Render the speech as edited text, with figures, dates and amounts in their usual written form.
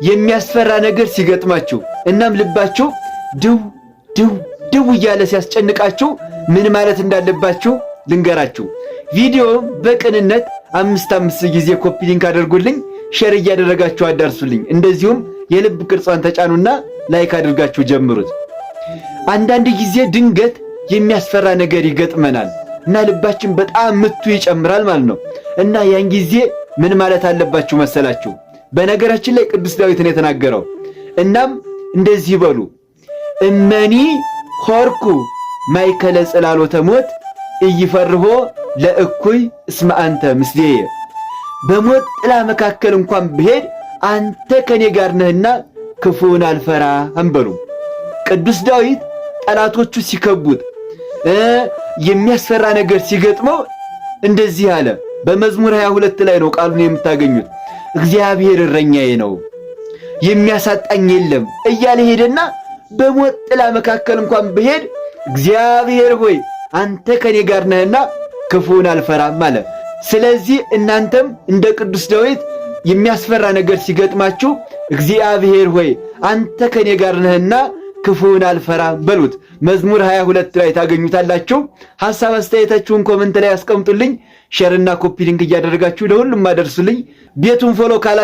የሚያስፈራ ነገር ሲገጥማችሁ እናም ልባችሁ ድው ድው ድው እያለ ሲያስጨንቃችሁ ምን ማለት እንዳለባችሁ ልንገራችሁ። ቪዲዮ በቅንነት አምስት አምስት ጊዜ copy link አድርጉልኝ፣ share እያደረጋችሁ አዳርሱልኝ። እንደዚሁም የልብ ቅርጿን ተጫኑና like አድርጋችሁ ጀምሩት። አንዳንድ ጊዜ ድንገት የሚያስፈራ ነገር ይገጥመናል እና ልባችን በጣም ምቱ ይጨምራል ማለት ነው። እና ያን ጊዜ ምን ማለት አለባችሁ መሰላችሁ? በነገራችን ላይ ቅዱስ ዳዊት ነው የተናገረው። እናም እንደዚህ በሉ፣ እመኒ ሖርኩ ማእከለ ጽላሎተ ሞት ኢይፈርሆ ለእኩይ እስመ አንተ ምስሌየ፣ በሞት ጥላ መካከል እንኳን ብሄድ አንተ ከኔ ጋር ነህና ክፉን አልፈራም በሉ። ቅዱስ ዳዊት ጠላቶቹ ሲከቡት፣ የሚያስፈራ ነገር ሲገጥመው እንደዚህ አለ። በመዝሙር 22 ላይ ነው ቃሉን የምታገኙት። እግዚአብሔር እረኛዬ ነው የሚያሳጣኝ የለም እያለ ሄደና በሞት ጥላ መካከል እንኳን ብሄድ እግዚአብሔር ሆይ አንተ ከኔ ጋር ነህና ክፉን አልፈራም አለ። ስለዚህ እናንተም እንደ ቅዱስ ዳዊት የሚያስፈራ ነገር ሲገጥማችሁ እግዚአብሔር ሆይ አንተ ከኔ ጋር ነህና ክፉን አልፈራም በሉት። መዝሙር 22 ላይ ታገኙታላችሁ። ሐሳብ አስተያየታችሁን comment ላይ አስቀምጡልኝ። Share ና copy link እያደረጋችሁ ለሁሉም አደርሱልኝ። ቤቱን follow ካላ